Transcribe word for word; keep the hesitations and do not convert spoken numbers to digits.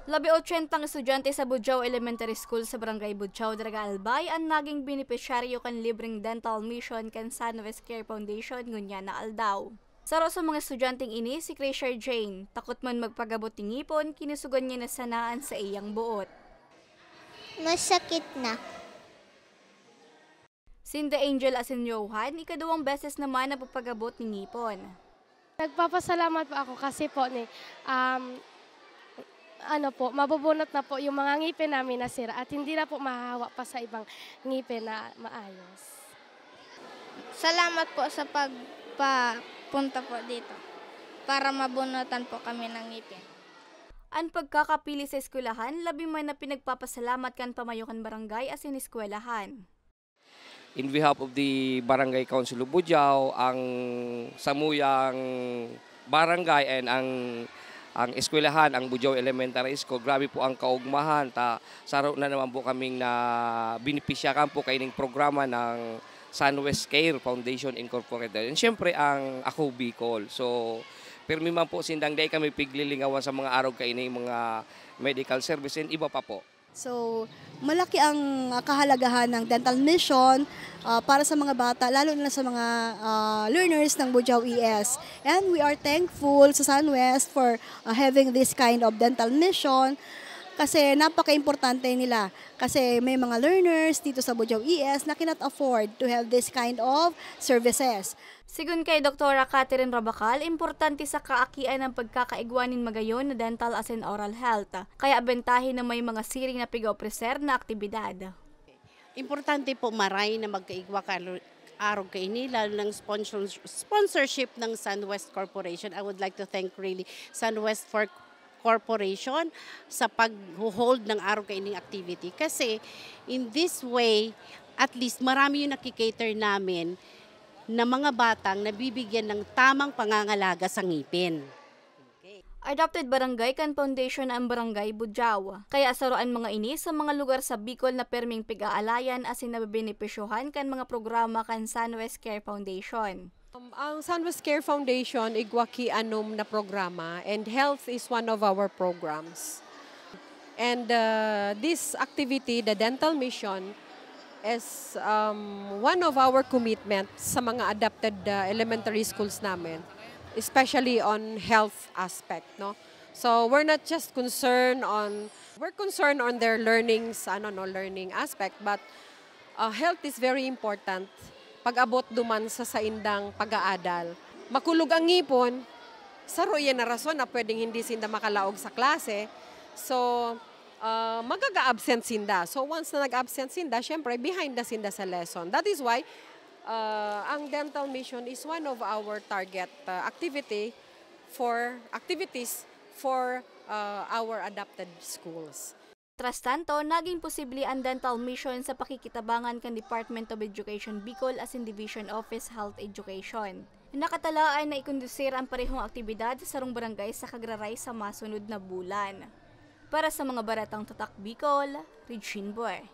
Labi otsentang estudyante sa Bujao Elementary School sa Barangay Bujao, Daraga Albay, an naging benepisyaryo kan libreng dental mission kan Sunwest Care Foundation ngunyan na aldaw. Saro sa mga estudyanteng ini si Krisher Jane. Takot man magpagabot nin ngipon, kinusugan niya na sana an saiyang boot. Masakit na. Sinda Angel asin Johan, ikaduwang beses naman na pagpagabot nin ngipon. Nagpapasalamat po ako kasi po ni, um, ano po, mabubunot na po yung mga ngipin namin na sira at hindi na po mahahawa pa sa ibang ngipin na maayos. Salamat po sa pagpapunta po dito para mabunutan po kami ng ngipin. An pagkakapili sa eskwelahan, labi man na pinagpapasalamat kan pamayo kan barangay asin eskwelahan. In behalf of the Barangay Council of Bujao, ang samuyang barangay and ang, ang eskwelahan, ang Bujao Elementary School, grabe po ang kaugmahan. Ta, saro na naman po kaming na benepisyahan po kaining programa ng Sunwest Care Foundation Incorporated. And syempre, ang Ako Bicol. So, pirmi man po sindang dai kami piglilingawan sa mga arog kaining mga medical service and iba pa po. So, malaki ang, ah, kahalagahan ng dental mission, ah, para sa mga bata, lalo na sa mga, ah, learners ng Bujao E S. And we are thankful sa Sunwest for, ah, having this kind of dental mission kasi napaka-importante nila. Kasi may mga learners dito sa Bujao E S na cannot afford to have this kind of services. Sigon kay Doktora Catherine Rabacal, importante sa kaakian ang pagkakaigwa nin magayon na dental asin oral health. Kaya bentahe na may mga siring na pig-opreser na aktibidad. Importante po maray na magkaigwa ka arog kaini, lalo ng sponsor-, sponsorship ng Sunwest Corporation. I would like to thank really Sunwest for Corporation sa pag-hold ng arog kaining activity. Kasi in this way, at least marami yung nakikater namin na mga batang nabibigyan ng tamang pangangalaga sa ngipin. Adopted barangay kan foundation ang Barangay Bujao. Kaya saro an mga ini sa mga lugar sa Bicol na perming pig-aalayan asin nabebenepisyohan kan mga programa kan Sunwest Care Foundation. Um, ang Sunwest Care Foundation, igwa ki anom na programa, and health is one of our programs. And, uh, this activity, the dental mission, is, um, one of our commitment sa mga adapted, uh, elementary schools namin, especially on health aspect, no? So, we're not just concerned on, we're concerned on their learnings, ano, no, learning aspect, but, uh, health is very important pag-abot duman sa saindang pag-aadal. Makulog ang ngipon, saro iyan na rason na pwedeng hindi sinda makalaog sa klase. So, ah, magaga-absent sinda. So, once na nag-absent sinda, syempre, behind na sinda sa lesson. That is why, ah, ang dental mission is one of our target, ah, activity for, activities for, ah, our adapted schools. Tras tanto, naging posible an dental mission sa pakikitabangan kan Department of Education Bicol asin Division Office Health Education. Nakatalaan na ikondusir an parehong aktibidad sa sarong barangay sa Kagraray sa masunod na bulan. Para sa mga baretang Tatak Bicol, Regine Boy.